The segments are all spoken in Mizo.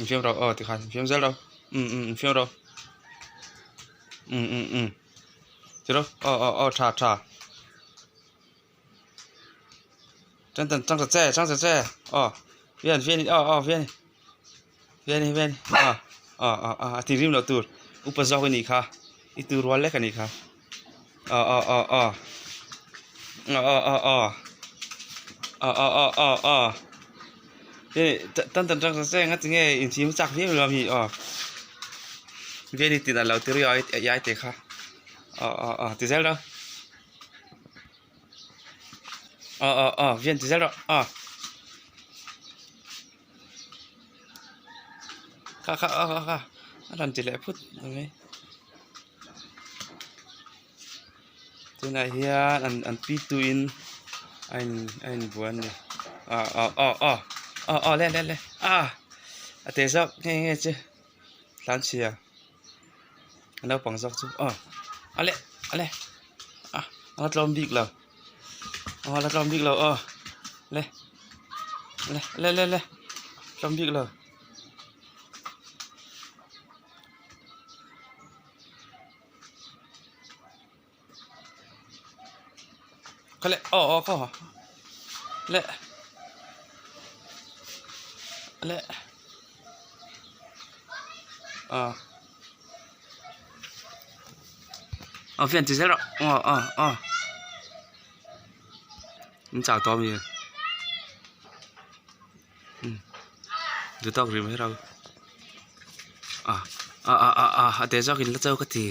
Infiam rawh aw tikhan infiam zel rawh umm umm infiam rawh umm umm umm ti rawh aw aw aw tha tha tan tan chang ta che chang ta che aw vian vian aw aw vian vian vian aw aw aw aw a ti rim loh tur upa zawk a nih kha i tur rual lek a nih kha aw aw aw aw aw aw aw aw aw aw aw aw aw hei tan tan tang che nga tinge inchhim chak viau lo ami aw veni tin a lo ti riau a iai te kha aw aw aw ti zel rawh aw aw aw vian ti zel rawh aw kha kha aw kha a rawn ti leh phut mai. Tunah hian an an pi tuin a in a inbuan a ni ah ah aw aw aw aw le le le ah a te zawk nge nge chu tlanchhia a naupang zawk chu aw a le a le ah a la tlawm bik lo aw a la tlawm bik lo aw le le le le le tlawm bik lo. Kha le aw aw khaw le le ah aw fian ti zel rawh aw aw aw in chau tawh ami duh tawk rih mai rau ah ah ah ah ah a te zawk in la cho ka ti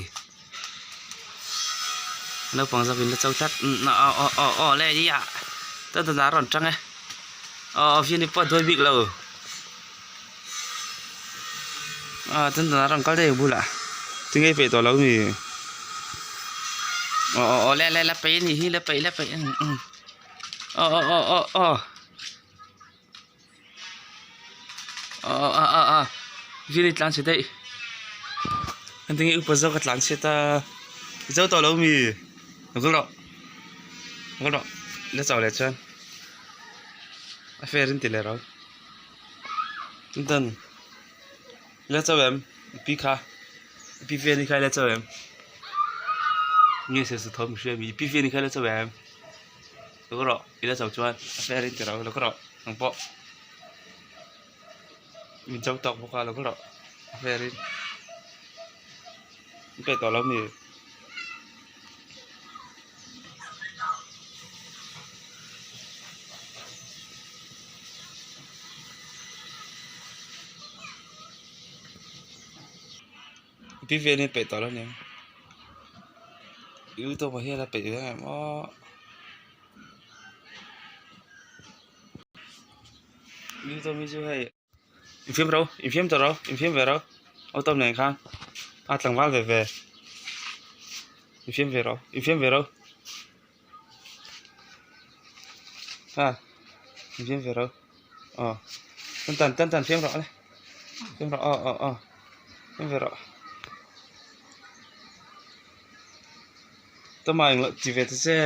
naupang zawk in la cho tlat aw aw aw aw le i ah ta ta a rawn tang e aw aw fian hi pawh a duai bik lo ah tan tan a rawn kal daih a bulah tinge i peih tawh lo mi aw aw aw le le la peih a nih hi la peih la peih aw aw aw aw aw. Aw a a a vin hi tlan chhe daih an tinge upa zawk a tlan chhe ta i zo tawh lo mi lo kal rawh lo kal rawh la chau leh chuan a fair in ti leh ro chuan la chau em i pi kha i pi vel hi kha la chau em nge se se thawm hria mi i pi vel hi kha la chau em. Lo ka rawh i la chau chuan a fair in ti ro lo ka rawh ang pawh min chau tawk bawk a lo ka rawh a fair in in peih tawh lo mi pi vel in peih tawh lo aniang. Youtube ah hian a peih em em aw youtube hi chu hei infiam ro infiam tawh ro infiam ve ro auto nen khan a tlangval ve ve infiam ve ro infiam ve ro ha infiam ve ro aw tan tan tan tan fiam rawh le fiam rawh aw aw aw fiam ve rawh. Tama englo ti ve ta che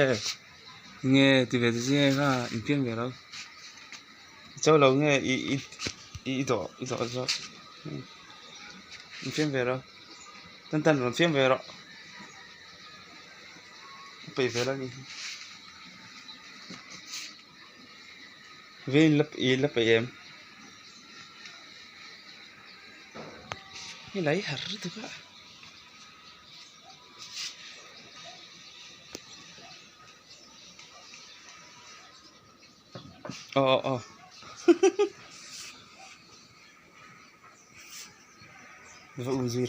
nge ti ve ta che kha infiam ve lo cho lo nge i i i dawh i dawh zawk infiam ve lo tan tan rawn fiam ve rawh a peih ve lo a ni vein la i la peih em helai har lutuk a. Aw aw aw va um zui.